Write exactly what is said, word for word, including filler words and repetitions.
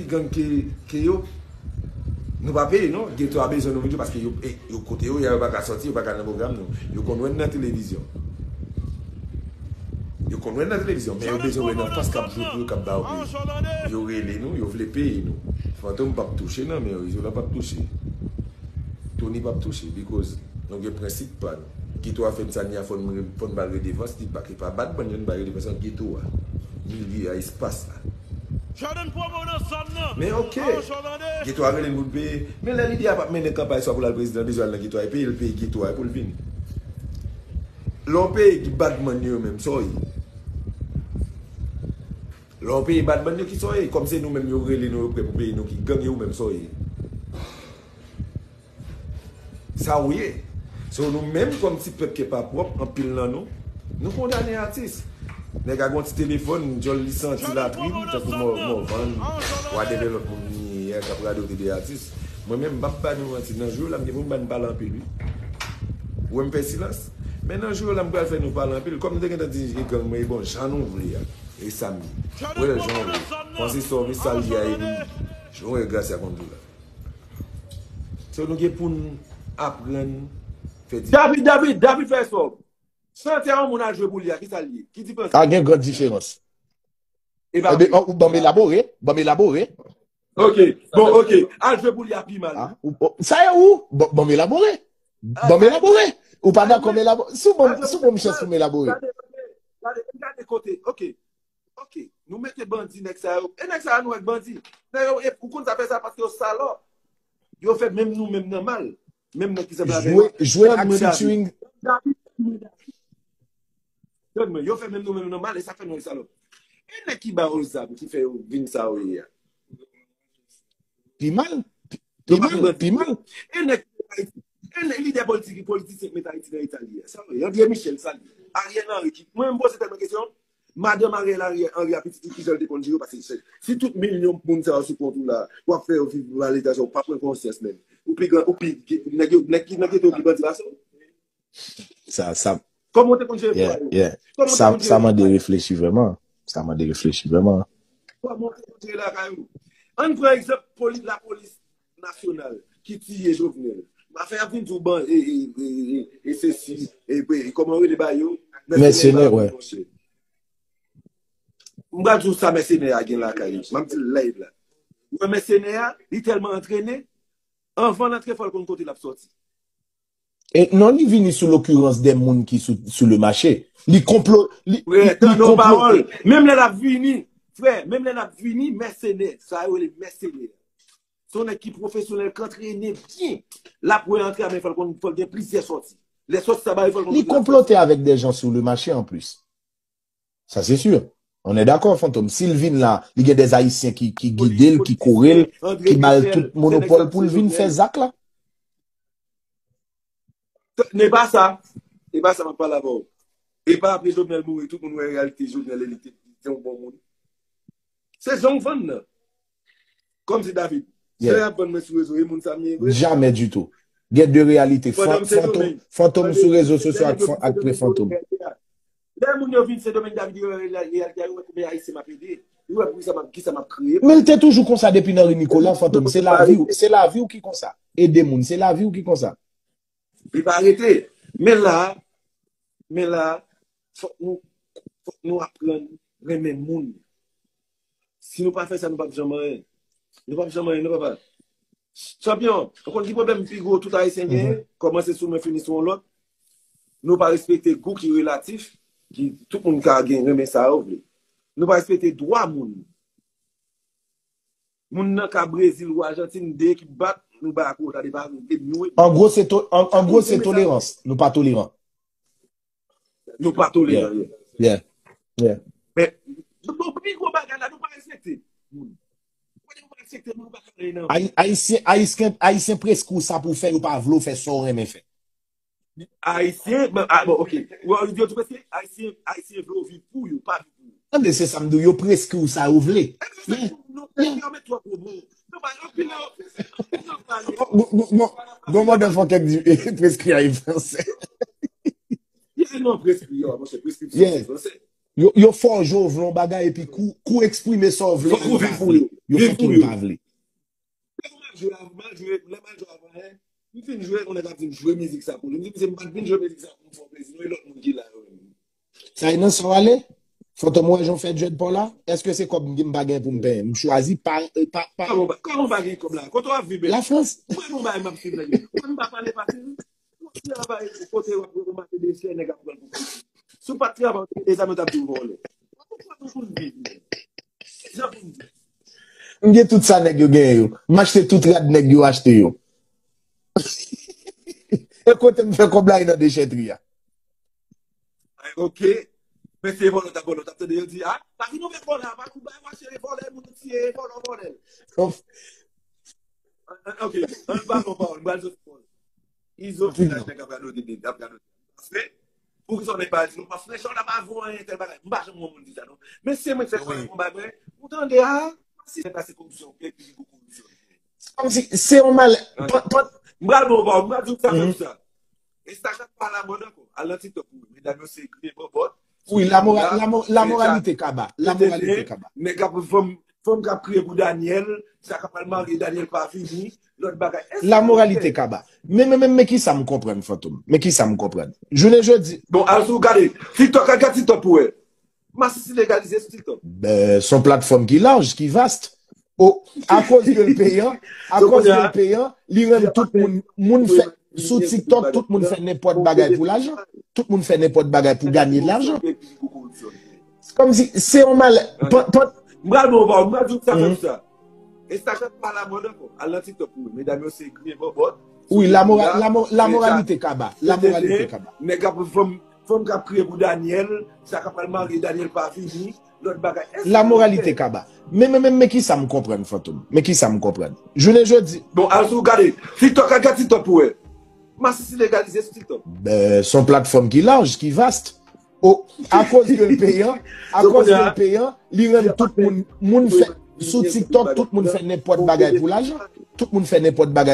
gang ke, ke yo. Nou pa peye non. Geto a bezwen nou vin jwe paske yo, eh, yo kote yo ye a, yo pa ka sòti, yo pa ka nan pwogram nou. Yo konn wè n nan televizyon. Yo konn wè n nan televizyon, men yo bezwen wè n anfas k ap jwe pou yo, k ap ba yo peye. Yo rele nou, yo vle peye nou. Fantom p ap touche nan men yo, Izolan p ap touche. Tony p ap touche, because nou gen prensip pa nou. Geto a fè n sa, ni a fò n, fò n ba l redevans, li pa, ki pa bat bann yo, n ba l redevans an geto a. Milye a, espas la. Jordan Promo nan zòn nan. Men oke. Geto a rele n pou l peye. Men lè lidè a p ap mennen kanpay swa pou l al prezidan, bezwen al nan geto a, e peye l peye geto a, e pou l vini. Lè w peye batman yo menm, sa w ye? Lè w peye batman yo, ki sa w ye? Kòm se nou menm yo rele nou, yo prè pou peye nou, ki gang yo, ou menm sa w ye? Sa w ye. So, nou menm kòm ti pèp ke pa pwòp, anpil nan nou, nou kondane atis. Nèg a gon ti telefòn, djòl li santi latrin, tankou Mò-, Mòvann, whatever lòt moun ni yè k ap radote de atis. Mwen menm, m p ap ba nou manti, nan jou yo la, m gen pou m ba n pale anpil, wi. Ou wè m fè silans? Men nan jou yo la, m pral fè nou pale anpil. Kòm nou te gentan di, e gang mwen, e bon, jan nou vle a. E sa m ye. Ou wè l jan w vle. Panse sa w vle, sa l ye a, e pou m, jan w wè Gracia konn di w la. So, nou gen pou n aprann fè di. David, David, David fè sòb. Chante a yon moun al jwe pou li a, ki sa l ye? Ki diferans? A gen gran diferans. E pa vre. Ebe, ou ban m elabore, ban m elabore. Ok, bon, ok. Al jwe pou li a pi mal. A, ou, ou, sa e ou? Ban, ban m elabore. Ban m elabore. Ou pa dakò m elabore? Si w ban m, si w ban m chans pou m elabore. Gade, gade, gade, gade kote. Ok. Ok, nou mete bandi nèg sa yo. E nèg sa yo nou wè k bandi. Nèg yo, e, ou konn sa fè sa paske yo salòp. Yo fè menm nou menm nan mal. Menm nèg ki sanble avè yo. Jwe, jwe ak featuring. Tande mwen, yo fè menm nou menm nan mal e sa fè nou salòp. E nèg ki ba yo zam ki fè yo vin sa yo ye a. Pi mal. Pi mal, pi mal. E nèg, e nèg lidè politik, politisyen k met Ayiti nan eta li ye a. Sa yo ye. André Michel, sa li ye. Ariel Henry, ki, mwen, m poze tèlman kesyon. Madanm Ariel Henry a pitit li, kijan l te konn jere yo, paske se, si tout milyon moun sa yo sou kont ou la, w ap fè yo viv maleta sa, ou pa pran konsyans menm. Ou pi gran, ou pi, nèg yo, nèg ki nan geto yo pi bandi pase w. Sa, sa, kòman w te konn jere frè yo? Kòman w te konn jere lakay ou? Sa mande reflechi vrèman. Sa mande reflechi vrèman. Kòman w te konn jere lakay ou? Ann pran egzanp poli-, lapolis nasyonal ki tiye Jovenel. Afè y ap vin di w ban, e, e, e, e, e sesi, e, e, kòman yo rele ba yo? Mèsenè, wè. M pral di w sa mèsenè a gen lakay li. M ap di l live la. Ou wè mèsenè a, li tèlman antrene, anvan l antre, fò l konn kote l ap sòti. E non, li vini sou lokirans de moun ki sou, sou le mache. Li konplo-, li, li, li konplote. Menm lè l ap vini, frè, menm lè l ap vini, mèsenè, sa yo rele mèsenè. Se yon nèg ki pwofesyonèl, k antrene byen. L ap wè antre a, men fò l konn, fò l gen plizyè sòti. Lè sòti sa ba li, fò l konn kote l ap sòti. Li konplote avèk de jan sou le mache an plis. Sa se si. On est d'accord, Fantom. Si l vin la, li gen de Ayisyen ki, ki gide l, ki kore l, ki ba l tout monopòl pou l vin fè zak la. T-, n'est pas ça. E pa sa m ap pale avè w. E pa apre Jovenel mouri, tout moun wè reyalite Jovenel e li te, te yon bon moun. Se jan w vann nan. Kòmsi David, jan y ap vann mwen sou rezo, e moun sa m ye vre? Jamè ditou. Gen de reyalite. Fantom sou rezo sosyo ak, ak pre Fantom. Lè moun yo vin Sendomeng, David, yo wè reyalite a, yo wè konbyen Ayisyen m ap ede. Yo wè pou kisa m ap, kisa m ap kreye. Men l te toujou konsa depi nan ri Nicolas, Fantom. Se lavi w, se lavi w ki konsa. Ede moun, se lavi w ki konsa. Li pa rete. Men la, men la, fòk nou, fòk nou aprann renmen moun. Si nou pa fè sa, nou p ap janm anyen. Nou p ap janm anyen, non, papa. Chanpyon, ou konn ki pwoblèm pi gwo tout Ayisyen genyen? Kòmanse sou mwen, fini sou yon lòt. Nou pa respekte gou ki relatif, ki tout moun ka gen, renmen sa yo vle. Nou pa respekte dwa moun. Moun nan ka Brezil ou Ajantin, de ekip bat, nou bay akou, tande pa, e nou. An gwo, se to-, an, an gwo, se tolerans. Nou pa toleran. Nou pa toleran, yeah. Yeah. Yeah. Men, bon, pi gwo bagay la, nou pa respekte moun. Kote nou pa respekte moun, nou pa ka anyen nan vi. Ay-, Ayisyen, Ayisyen, Ayisyen preskri w sa pou w fè, yo pa vle w fè sa w renmen fè. Ayisyen, bon, ah, bon, ok. Ou wè, yo tou preskri, Ayisyen, Ayisyen vle w viv pou yo, pa viv pou yo. Tande, se sa m di w, yo preskri w sa yo vle. E se sa ki nou preskri, yo met twòp robot. Nou pa, anpil nan yo, anpil nan yo pa ale. Bon, bon, bon, bon, bon, motherfucker di, preskri a franse. Yeah, non, preskri, yo, monchè, preskripsyon, se franse. Yo, yo fè w jwe, w vle yon bagay, epi kou, kou eksprime sa w vle, fòk ou viv pou yo. Yo fucking pa vle. Lè m al jwe, lè m al jwe avan, hein, m fin jwe, yon nèg ap di m jwe mizik sa pou li. M di misye m pa t vin jwe mizik sa pou m fè w plezi, non, e lòt moun ki la yo menm. Sa e nan sa w ale? Fantom, wè jan w fè dread pa w la? Èske se kòb m pa gen pou m penyen? M chwazi pa, pa, pa. Kòman w pa gen kòb la? Kote w ap viv menm? Lafrans. Mwen gon bagay m ap suiv nèg yo. Mwen m pa pale pati. Ou travay kote w ap remate de chè nèg ap pran pou kòb. Si w pa t travay, e sa mwen t ap di w vòlè. Ou pa pou moun viv menm. Jan pou m di. M gen tout sa nèg yo genyen yo. M achte tout rad nèg yo achte yo. E kote m fè kòb la e nan dechètri a. Ok. Men se vòlè w t ap vòlè, w t ap tande yo di, a, pa vin ouvè vòlè a, pa kou bay mache vòlè, moun tiye vòlè, vòlè. Ok, ann pa non pawòl, m pral soti pawòl. Izo village nèg ap radote, ap radote. Paske, poukisa w nèg pa di nou, paske nèg sa w t ap avè anyen, tèl bagay. M pa janm wè moun di sa, non. Men se mwen k fè kòlè konba, men, ou tande a, si nèg la se koripsyon, epi li gon koripsyon. Kòmsi se yon mal. M pral bon ba w, m pral di w sa menm sa. Instagram pa lamòd ankò. Al nan TikTok pou wè. Medam yo se griyen bòbòt. Wi, lamoralite kaba. Lamoralite kaba. Nèg ap fanm fanm k ap kriye pou Daniel, sa k ap al marye Daniel pa vini, lòt bagay. Lamoralite kaba. Men men men men kisa m konprann Fantom. Men kisa m konprann. Jounen jodi. Bon, al sou gade. TikTok, al gade TikTok pou wè. Masisi legalize sou TikTok. Ben, se yon platfòm ki laj, ki vast. O, akoz ke l peyan, akoz ke l peyan, li rann tout moun, moun fè, sou TikTok, tout moun fè nenpòt bagay pou lajan. Tout moun fè nenpòt bagay pou ganye lajan. Kòmsi, se yon mal, pan, pan, M pral bon ba w, m pral di w sa menm sa. Instagram pa lamòd ankò. Al nan TikTok pou wè. Medam yo se griyen bòbòt. Wi, lamoralite kaba. Lamoralite kaba. Nèg ap fanm fanm k ap kriye pou Daniel, sa k ap al marye Daniel pa vini, lòt bagay. Lamoralite kaba. Men men men men kisa m konprann Fantom. Men kisa m konprann. Jounen jodi. Bon, al sou gade. TikTok, al gade TikTok pou wè. Masisi legalize sou TikTok. Ben, se yon platfòm ki laj, ki vast. O, akoz ke l peyan, akoz ke l peyan, li rann tout moun, moun fè, sou TikTok, tout moun fè nenpòt bagay pou lajan. Tout moun fè nenpòt bagay.